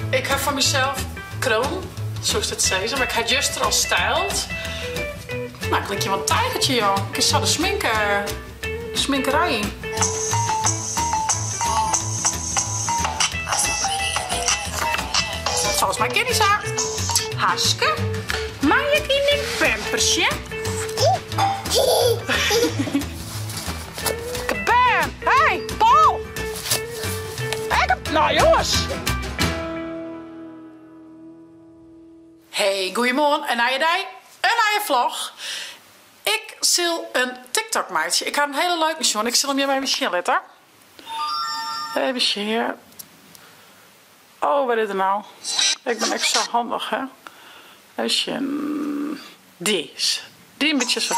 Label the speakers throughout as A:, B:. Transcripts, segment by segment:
A: Ik ha fan mysels krullen, soest it sizze, mar ik ha juster al styled. Nou, ik lykje wol in tijgertje, joh. Ik kin sa de smink, sminkerij yn. Folgens my kin dy sa. Haske, mei ik yn dyn pampersje? Kabam! Hey, Paul! Nou jongens! Hey, goeiemoarn, in nije dei, in nije vlog. Ik sil in TikTok meitsje. Ik ha in hiele leuke sjoen. Ik sil him hjir even sjen litte. Even sjen hjir. Oh, wat is er nou? Ik ben ek sa handich, hè? Even sjen. Dy is. Dy in bytsje sa.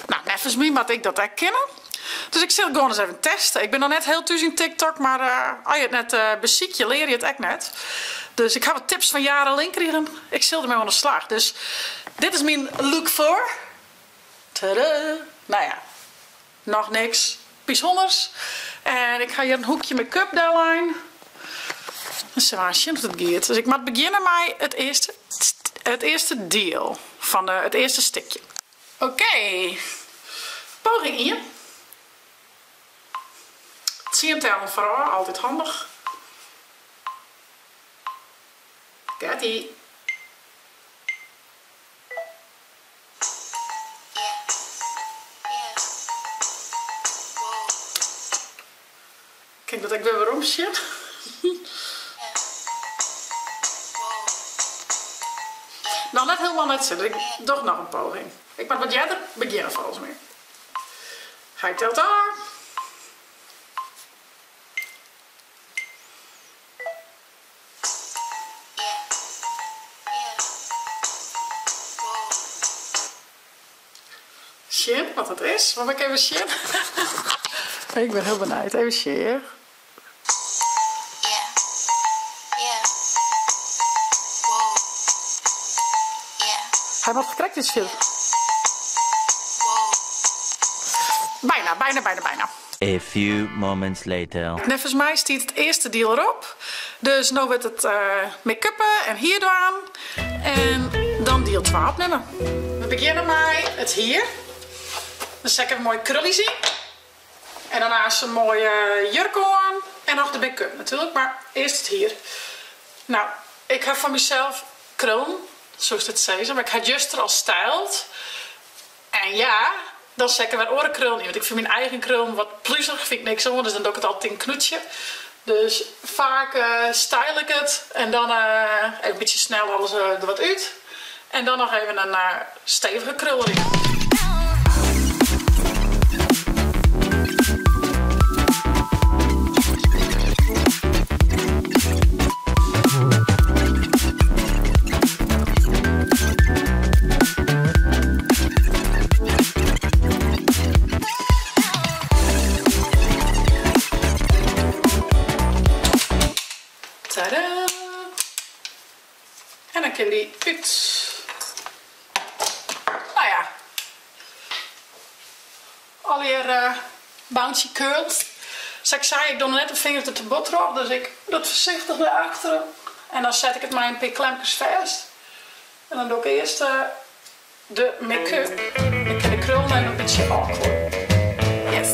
A: Nou, neffens my moat ik dat ek kinne. Dus ik sil it gewoan ris even teste. Ik bin noch net hiel thús yn TikTok, mar as je it net besykje, leare je it ek net. Dus ik ha wat tips fan Jara Link krigen. Ik sil dermei oan de slach. Dus dit is myn look foar. Tada! Nou ja, noch niks bysûnders. En ik ha hjir in hoekje make-up dellein. Dan sille we sjen hoe't it giet. Dus ik moat begjinne mei it earste, it earste diel fan de, it earste stikje. Oké, poging ien. Tsien tellen foarôf, altyd handich. Gertie. Kin ik dat ek wer werom sjen? Noch net hielendal net sin, dus ik doch noch in poging. Ik moat wat earder begjinne folgens my. Hy telt ôf. Sjen wat it is. Wol ik even sjen? Ik bin hiel benijd. Even sjen hear. Hy moat krekt iets fierder. Bijna, bijna, bijna, bijna.
B: A few moments later.
A: Neffens my stiet it earste diel erop. Dus no wurdt it make-uppen en hier dwaan. En dan diel 2 opnimme. We begjinne mei it hier. Dan set ik even moai krullies yn. En daarnaast in moaie jurk oan. En noch de make-up natuerlik, mar earst it hier. Nou, ik ha foar mysels krullen, soest it sizze, mar ik ha juster al styled. En ja, dan set ik der wer oare krullen yn, want ik fyn myn eigen krullen wat pluzich, fyn ik niks oan, dus dan doch ik it altyd yn in knûtsje. Dus faak style ik it en dan even in bytsje snel alles der wat út. En dan noch even in stevige krul deryn. Tadaa! En dan kin dy út. Nou ja, allegear bouncy curls. Sa't ik sei, ik doch noch net in finger der te bot troch, dus ik doch it foarsichtich nei achteren. En dan set ik it mei in pear klemkes fêst. En dan doch ik earst de make-up. Ik kin de krullen even in bytsje ôfkuolle. Yes.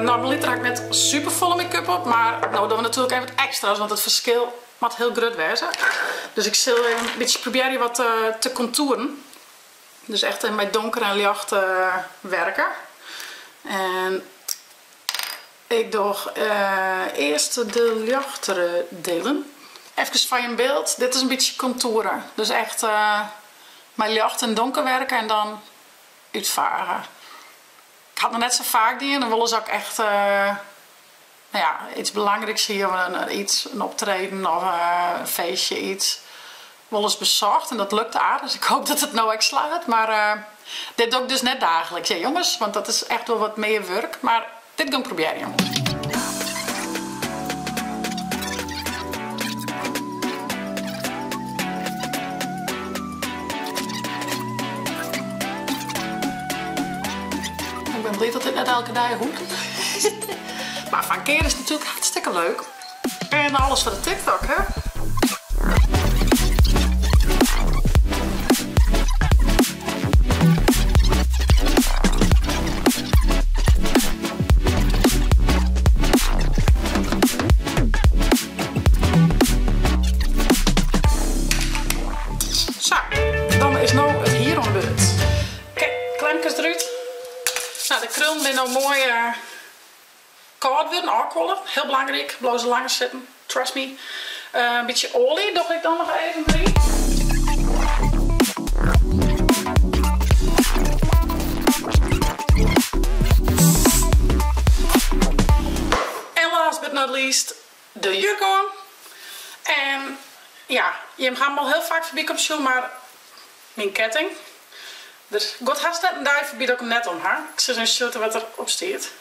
A: Normaliter ha ik net super folle make-up op, mar no dogge we natuerlik even wat ekstra's, want it ferskil moat hiel grut wêze. Dus ik sil even in bytsje probearje wat te kontoeren. Dus echt even mei donker en ljocht werke. En ik doch earst de ljochtere delen. Efkes foar jim byld, dit is in bytsje kontoeren. Dus echt mei ljocht en donker werke en dan útfage. Ik ha it noch net sa faak dien en wolris as ik echt nou ja, iets belangryks hie of iets, in optreden of in feestje iets, wolris besocht en dat lukte aardich. Dus ik hoop dat it no ek slagget. Mar dit doch ik dus net daagliks, ja jonges, want dat is echt wol wat mear wurk. Mar dit gean ik probearjen. bin bliid dat dit net elke dei hoecht. Mar foar in kear is it natuerlik hartstikke leuk. En alles foar de TikTok, hè? Sa, dan is no it hier oan de beurt. Oké, klemkes derút. No, de krullen binne no moai kâld wurden, ôfkuolle. Hiel belangryk, bliuwe se langer sitten, trust me. In bytsje oalje doch ik dan noch even deryn. En last but not least de jurk oan. En ja, jim ha 'm al hiel faak foarby kommen sjoen, mar myn ketting. Der giet hast net in dei foarby dat ik 'm net om ha. Ik sil ris even sjoen wat der op stiet.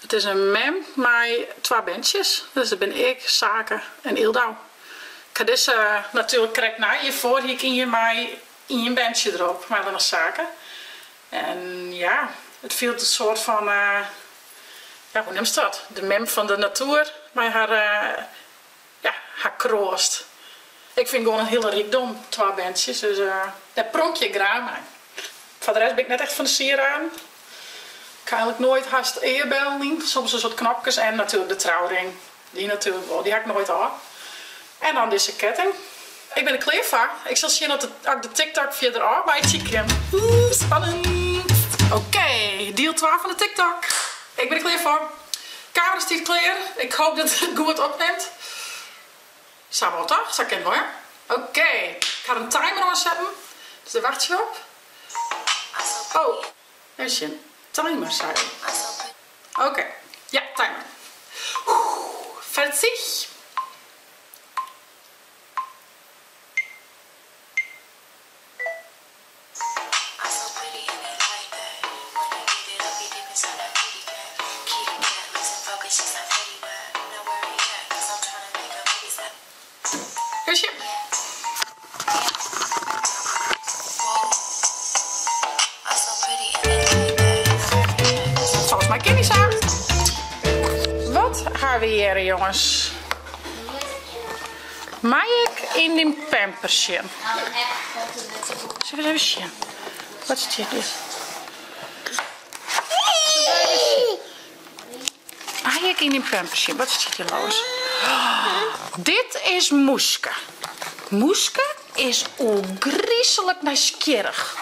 A: It is in mem mei twa berntsjes. Dus dat bin ik, Sake en Yldau. Ik ha dizze natuerlik krekt nij. Hjirfoar hie ik ien mei ien berntsje derop, mei allinnich Sake. En ja, it fielt in soart fan, ja hoe neamst dat? De mem fan de natoer mei har, ja, har kroast. Ik fyn gewoan in hiele rykdom, twa berntsjes, dus dêr pronkje ik graach mei. Foar de rest bin ik net echt fan de sieraden. Ik ha eigenlik noait hast earbellen yn, soms ris wat knopkes en natuerlik de trouring. Dy natuerlik wol, dy ha ik noait ôf. En dan dizze ketting. Ik bin der klear foar. Ik sil sjen oft ik de TikTok fierder ôfmeitsje kin. Oeh, spannend! Oké, diel 2 fan de TikTok. Ik bin der klear foar. Kamera stiet klear. Ik hoop dat it goed opnimt. Sa wol toch? Sa kin it wol, ja? Oké, ik ha in timer oansetten. Dus dêr wachtsje we op. Oh, even sjen. Timer, sei ik. Oké, ja, timer. Fertig. Kusje. Folgens my kin dy sa. Wat ha we hjir, jonges? Mei ik yn dyn pamper sjen? Sille we ris even sjen. Wat stiet hjir? Mei ik yn dyn pamper sjen? Wat stiet hjir, Lois? Dit is Moeske. Moeske is oergriselik nijsgjirrich.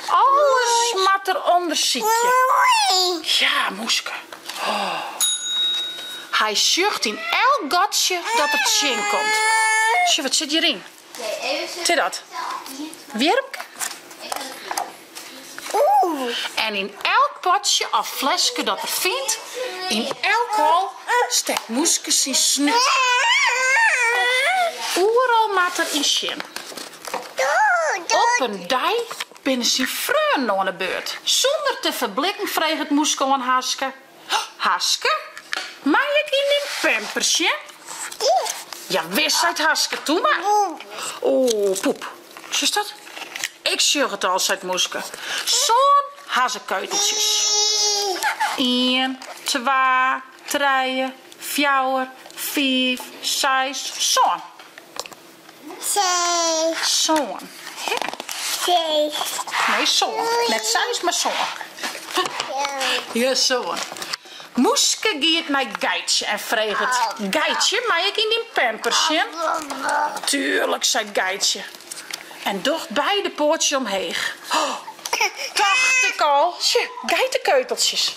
A: Alles moat er ûndersykje. Ja, Moeske. Hy sjocht yn elk gatsje dat er tsjinkomt. Sjoch, wat sit hjiryn? Sit dat? Wjirmke? En yn elk potsje of fleske dat er fynt, yn elk hol, stekt Moeske syn snút. Oeral moat er yn sjen. Op in dei binne syn freonen oan 'e beurt. Sûnder te ferblikken freget Moeske oan Haske, Haske, mei ik yn dyn pamper sjen? Jawis, seit Haske, toe mar. O, poep. Sjochst dat? Ik sjoch it al, seit Moeske. Sân hazzekeuteltsjes. Ien, twa, trije, fjouwer, fiif, seis, sân. Sân. Nee, sân. Net seis, mar sân. Ja, sân. Moeske giet nei Geitsje en freget, Geitsje, mei ik yn dyn pamper sjen? Tuerlik, seit Geitsje en docht beide poatsjes omheech. Tocht ik al. Sjoch, geitekeuteltsjes.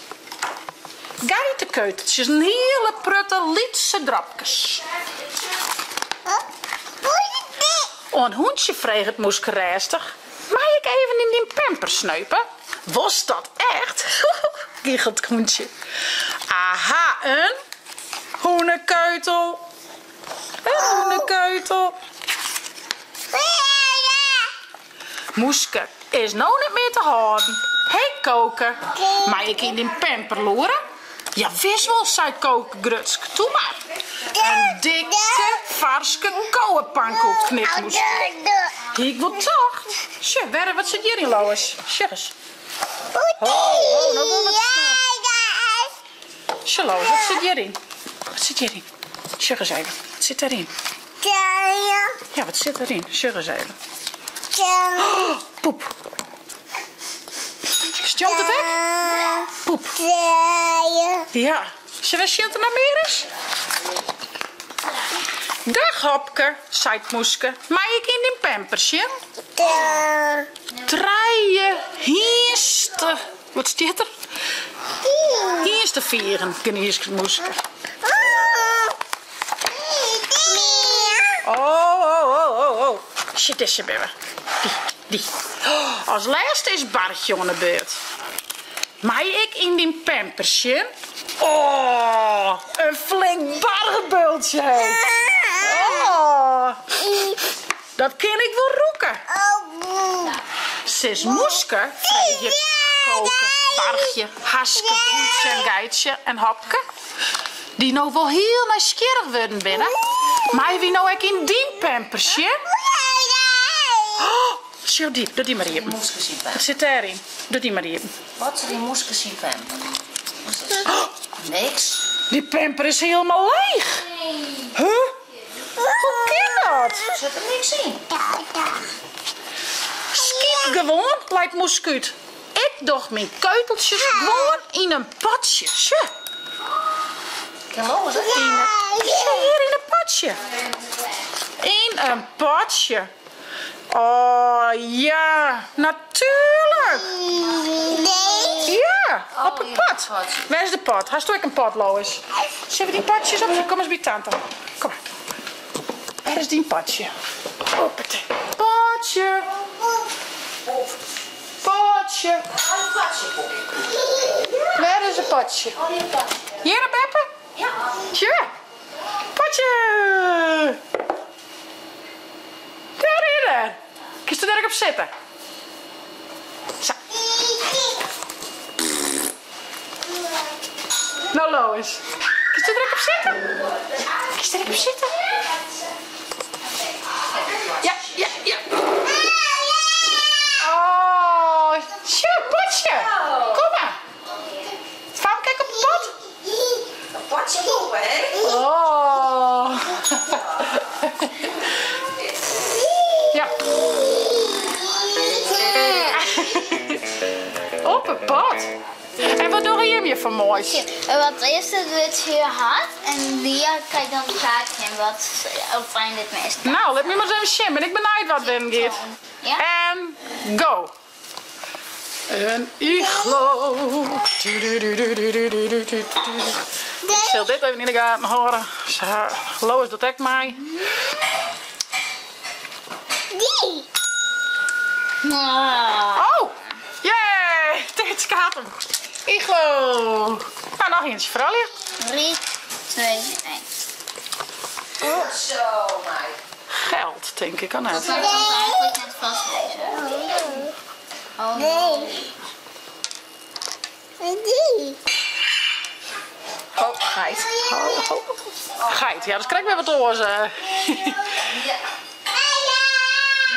A: Geitekeuteltsjes, in hiele prutte lytse dropkes. Oan hûntsje freget Moeske rêstich, Mei ik even yn dyn pamper sneupe? Wolst dat echt? giechelt hûntsje. Aha, in hûnekeutel. In hûnekeutel. Moeske is no net mear te hâlden. Hé Koke, mei ik yn dyn pamper loere? Jawis wol, seit Koke grutsk. Toe mar. In dikke, farske kowepankoek, knikt Moeske. Hie ik wol tocht. Sjoch, wêr, wat sit hjir yn, Lois? Sjoch ris. Ho, ho, no wol wat snel. Sjoch Lois, wat sit hjiryn? Wat sit hjiryn? Sjoch ris even, wat sit dêryn? Ja, wat sit deryn? Sjoch ris even. Oh, poep. Stjonkt it ek? Poep. Ja. Sille we sjen oft der noch mear is? Dag Hopke, seit Moeske, mei ik yn dyn pamper sjen? Trije hynste. Wat stiet der? Hynstefigen, gniisket Moeske. Oh, oh, oh, oh, oh. Sjoch, dizze binne we. Dy, dy. As lêste is Barchje oan 'e beurt. Mei ik yn dyn pamper sjen? Oh, in flink bargebultsje, hé. Oh, dat kin ik wol rûke. Sis Moeske, freegje Koke, Barchje, Haske, Hûntsje en Geitsje en Hopke, dy't no wol hiel nijsgjirrich wurden binne, meie wy no ek yn dyn pamper sjen? Oh, sjoch dy, doch dy mar iepen. Wat sit dêryn? Doch dy mar iepen.
C: Wat sit yn Moeske syn pamper? Niks.
A: Dy pamper is hielendal leech. Huh? Hoe kin dat?
C: Der sit der niks yn.
A: Skyt gewoan, leit Moeske út. Ik doch myn keuteltsjes gewoan yn in potsje. Sjoch.
C: Kin Lois ek?
A: Sjoch hjir yn in potsje. Yn in potsje. Oh ja, natuerlik! Ja, op in pot. Wêr is de pot? Hasto ek in pot, Lois? Sille we dyn potsjes op? Kom ris by tante. Kom mar. Wêr is dyn potsje? Hoppatee. Potsje. Potsje. Wêr is it potsje? Hjir, beppe? Tja. Potsje! Dêr is er! Kinst der ek op sitte? Sa. No Lois, kinst der ek op sitte? Kinst der ek op sitte? Ja, ja, ja. Oh, sjoch, potsje. Kom mar. Famke ek op de pot?
C: Een potje poepen, hè?
A: Oh. Ja. Op 'e pot. En wat dogge jim hjir foar moais?
D: Wat is it wurd je hat en Lia krijt dan de kaart en wat fijn dit meest.
A: Nou, lit my mar ris even sjen. Ben ik benijd wat winnen giet.
D: Ja.
A: En go. In iglo. Ik sil dit even yn de gaten hâlde. Sa, Lois docht ek mei. Oh! Yay! Dit gaat hem. Iglo. Nou, noch ientsje froulju.
D: 3, 2, 1.
C: Zo, meid.
A: Geld, tink ik al net.
D: Ik kan het eigenlijk net vastlezen. Oh nee.
C: Oh, geit.
A: Oh, oh. Geit, ja, dat krijg ik weer wat oars.
C: Ja.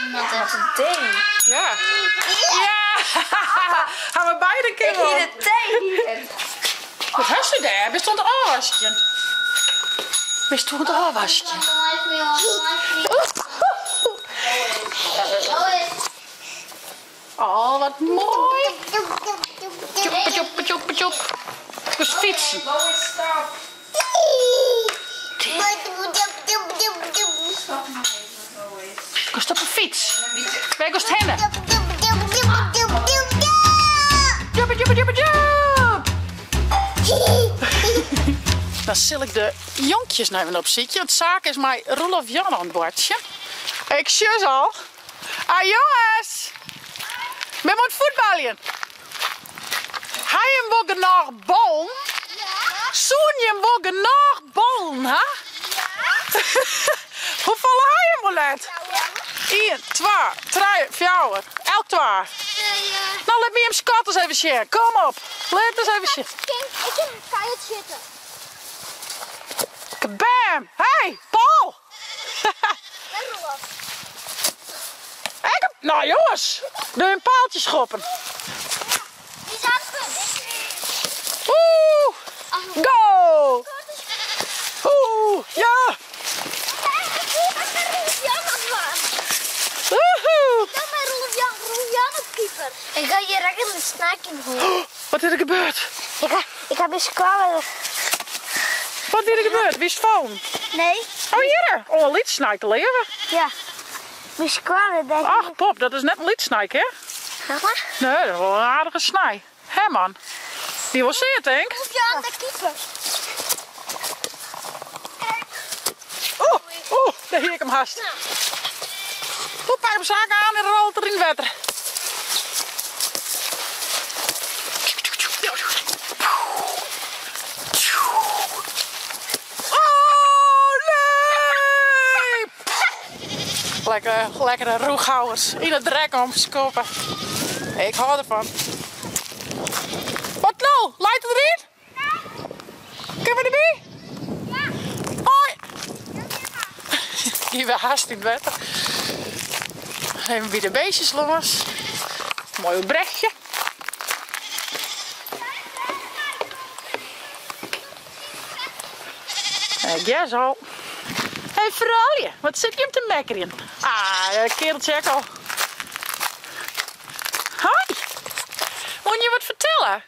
D: Iemand heeft
C: Wat een thee.
A: Ja. Ja! Ha we beide
C: Ik
A: keer
C: hier de thee.
A: Wat hast du dêr? Bist oan it ôfwaskjen? Bist oan it ôfwaskjen? Oh, wat moai! Tjoppe, tjoppe, tjoppe, tjop. Dus fytsen. Kost op 'e fyts? Wêr goest hinne? Djoppe, djoppe, djoppe, djop! Dan sil ik de jonkjes noch even opsykje, want Sake is mei Roelof Jan oan it boartsjen. Ik sjoch se al. Ah jonges! Wy moatte fuotbaljen. Ha jim wol genôch ballen? Soenen jim wol genôch ballen ha? Hoefolle ha jim wol net? Ien, twa, trije, fjouwer. Elk twa. No, lit my jim skat ris even sjen. Kom op, lit ris even sjen.
D: Ik kin keihard sjitte.
A: Kabam! Hey, Paul! Ik heb, nou jongens, doe een paaltje schoppen. Go! Oeh, ja! Woehoe!
D: Ik ga hier lekker een snaak in hoor.
A: Wat is er gebeurd?
D: Ik ga, ik heb een squallen.
A: Wat is er gebeurd? Wie is het phone?
D: Nee.
A: Oh, hier. Oh, een lietsnijk te leven.
D: Ja. Mijn squallen denk ik.
A: Ach, pop, dat is net een lietsnijk, hè?
D: Zeg maar.
A: Nee, dat is wel een aardige snij. Hè, man? Die was zeer, denk ik.
D: Ja, de keeper.
A: Oeh, oeh, daar hier ik hem haast. Oeh, pak hem zaak aan en rolt er in het water. Oh, nee! Lekker, lekkere roeghouwers in het drek omskoppen. Ik hou ervan. Wat nou? Leidt het erin? Kunnen we erbij? Ja. Hoi. Hier we haast in het water. Even bij de beestjes los. Mooi brechtje. Ik ja zo. Hé hey, vrouwje, wat zit je hem te mekkeren? Ah, kereltje ook al. Hoi. Moet je wat vertellen?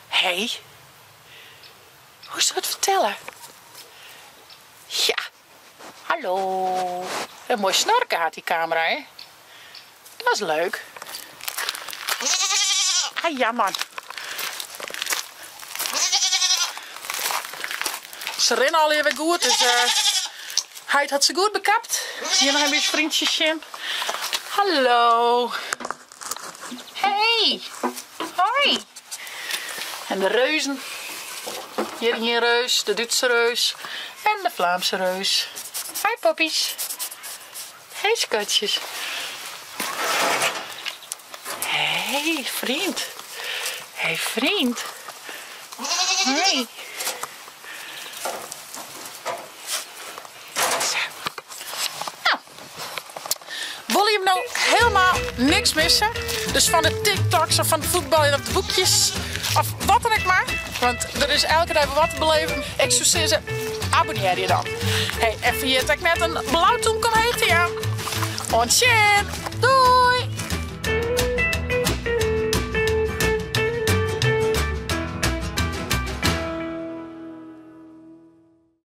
A: Hé. Hey. Hoe ze wat vertellen? Ja. Hallo. Een mooi snorken had die camera, hè? Dat is leuk. Ah ja, man. Ze rennen al even goed, dus hij had ze goed bekapt. Hier nog een beetje vriendjes in. Hallo. Hey. Hoi. En de reuzen. Hier een reus, de Duitse reus en de Vlaamse reus. Hi poppies. Hey schatjes. Hey vriend. Hey vriend. Hey. Zo. Nou. Wil je hem nou helemaal niks missen? Dus van de TikToks of van de voetbal en of de boekjes of wat dan ook maar. Want er is elke dag wat te beleven. Ik zou zeggen, abonneer je dan. Hey, en vergeet dat ik net een blauw toem kan heten, ja. Ontjen. Doei.